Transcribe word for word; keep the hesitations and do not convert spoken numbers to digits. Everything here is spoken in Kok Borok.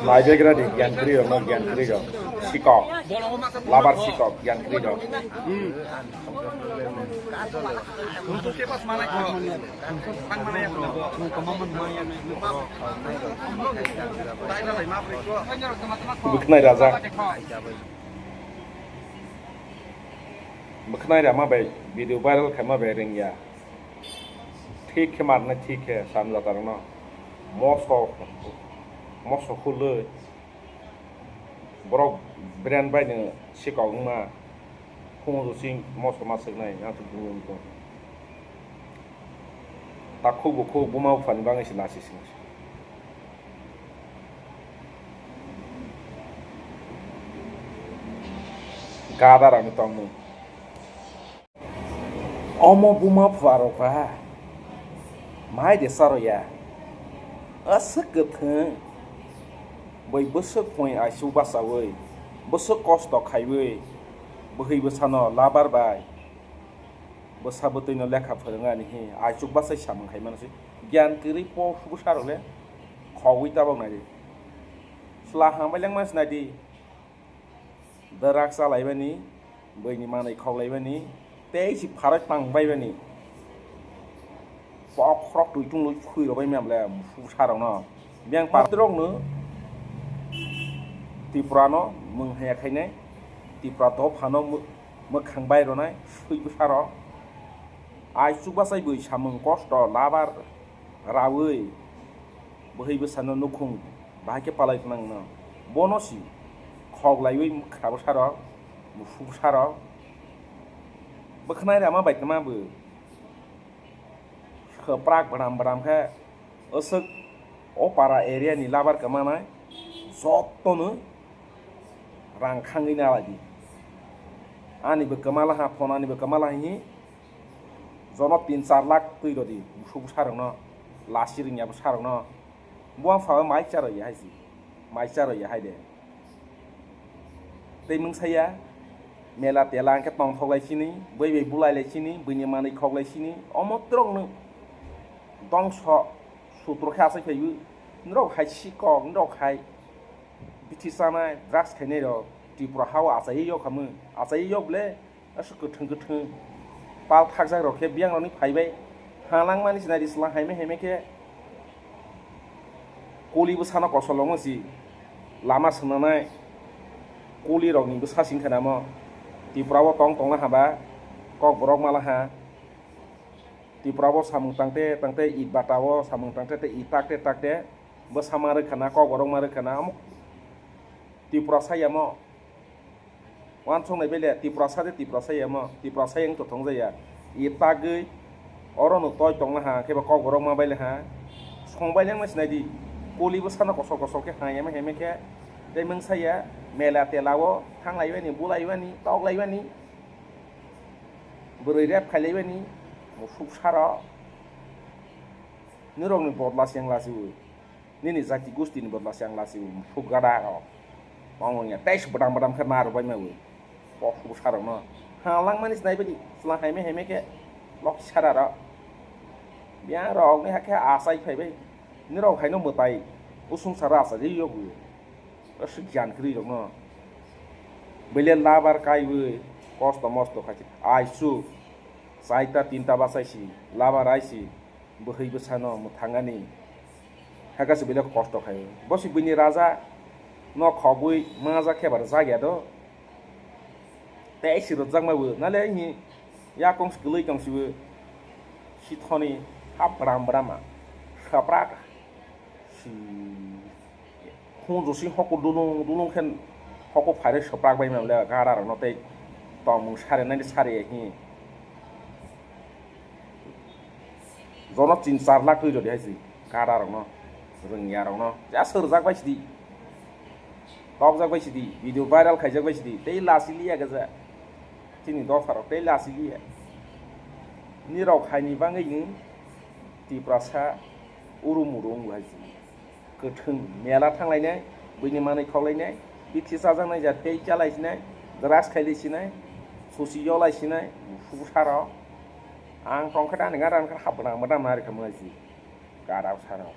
Naibegra di, gyan kwrwi rok no, gyan kwrwi rok. Sikok. Labar sikok, gyan kwrwi rok. Bwkhnai raja. Bwkhnai rama bai video viral khaima bai rengya. Thik khe marnai, thik khe samjata rokno. Moso, moso hulwi. Borok brand bai no sikok wngma. Khungo sing moso ma soknai, ang se bumung tong. Takhuk bukhuk buma buphani bagwi se nasi sini. Gada rani tongmung. Omo buma phuarokha, mai de saroya, aswk kwthwng, bai bwswk phui aisu bachaui, bwswk kosto khaiwi, bwhwi bwsano labar bai, bwsa bwtwino lekha phwrwngani hi, aichuk bachai samung khaimano se, gyan kwrwi po bwsarokle khogwi tabok naidi, chwla hambai lengma se naidi. Dwrak chalaibani, bwini manwi khoklaibani, tei si pharoi tangbaibani. Pok khorok twi chunglwi phui rwbaimani bwle musuk bwsarokno. Biyang partirokno Tripurano mung haya khainai, Tripura dophano mw-, mwkhang bai rwnai, sui bwsarok. Aichuk bachai bwi samung kosto labar raui bwhwi bwsano nukhung bahai khe palai tongna wngno. Bono si khoklaiwi khra bwsarok, musuk bwsarok bwkhnai rama bai tongma bw. Khwprak bwdam bwdam khe aswk o para area ni labar kwmanai jotono rang khangwi nalai di. Ani bw kwmalaha, phone ani bw kwmalaha hi. Jono tin char lakh twi rw di, musuk bwsarokno, lasi rwngya bwsarokno. Buang pha mai cha rw ya hai si, mai cha rw ya hai de. Tei mungsa ya, mela tela hwnkhe tongthok lai sini, bui bai bulai lai sini, buini manwi khok lai sini, omo twrwngno dongso sutro khe asai phaiwi, norok hai sikok, norok hai bithi chanai, drugs khainai rok, Tripura ha o achaiwi yok hamwi, achaiwi yok ble. Aswk kwthwng kwthwng pal thakjak rok khe biyang rokni phaibai halangmani sinai ri swlang haime haime khe kuli bwsano kosol rokno si lama swnanai kuli rokni bwsa sing khe namo Tripura o tong tongna haba kok borok malaha Tripura o samung tangte tangte it bata o samung tangte tei it takte takte bwsa ma rwkha na kok borok ma rwkha na omo Tripura sayamo. Wansuk nai bele Tiprasa de Tiprasa yamo, Tiprasa yang to thong jaya. I tagwi oro no toi tong laha, khe ba kok borok ma bai laha. Song bai lengma sinai di. Kuli bwsano kosol kosol khe ha yama heme khe. Tei mungsa ya mela tela o thang lai bani, bulai bani, tok lai bani. Bwrwi rep khai lai bani. Musuk saro. Nirok ni bodla seng lasi ui. Nini jati gusti ni bodla se ang lasi musuk gada rok. Tong wngya tei se bodam bodam khe ma rwbai ma wi. Kok bwsa rok no. Ha langmani se nai badi. Slang haime haime khe lok sara rok. Biyang rok ni hakhe achai phai bai. Nirok haino mwtai. Usung sara achai ri yok wi. Aswk jan kwrwi rok no. Bele labar kai wi. Kosto mosto khai se. Ai su. Chaita tinta bachai si. Labar ai si. Bwhwi bwsano mwthangani hakhe se belai kosto khai. Bo se buini raja no khogwi manjak khe ba rwjak ya do. Tei se rwjakma bo nale hi yakung se kwlwi tong se bo sithoni ha bwram bwrama khaprak si. Khung josing hoko dulung dulung khe hoko phairwi swprak bai mable gara rokno tei tongmung sari nani sari hi. Jono tin char lakh twi rodi hai si gara rokno rwngya rokno ya swrwjak bai sidi tokjak bai sidi video viral khaijak bai sidi tei lasi liya gaja chini dopha rok tei lasi liya nirok haini bagwi ni Tiprasa uru muru wng hai si. Kwthwng mela thanglainai, buini manwi khoklainai, bithi chajaknai ja tei chalaisinai, drugs khailaisinai, susi yolaisinai, musuk saro. Ang tongkhe ani gara ani khe hapna mada mari khamlaisi. Gara saro.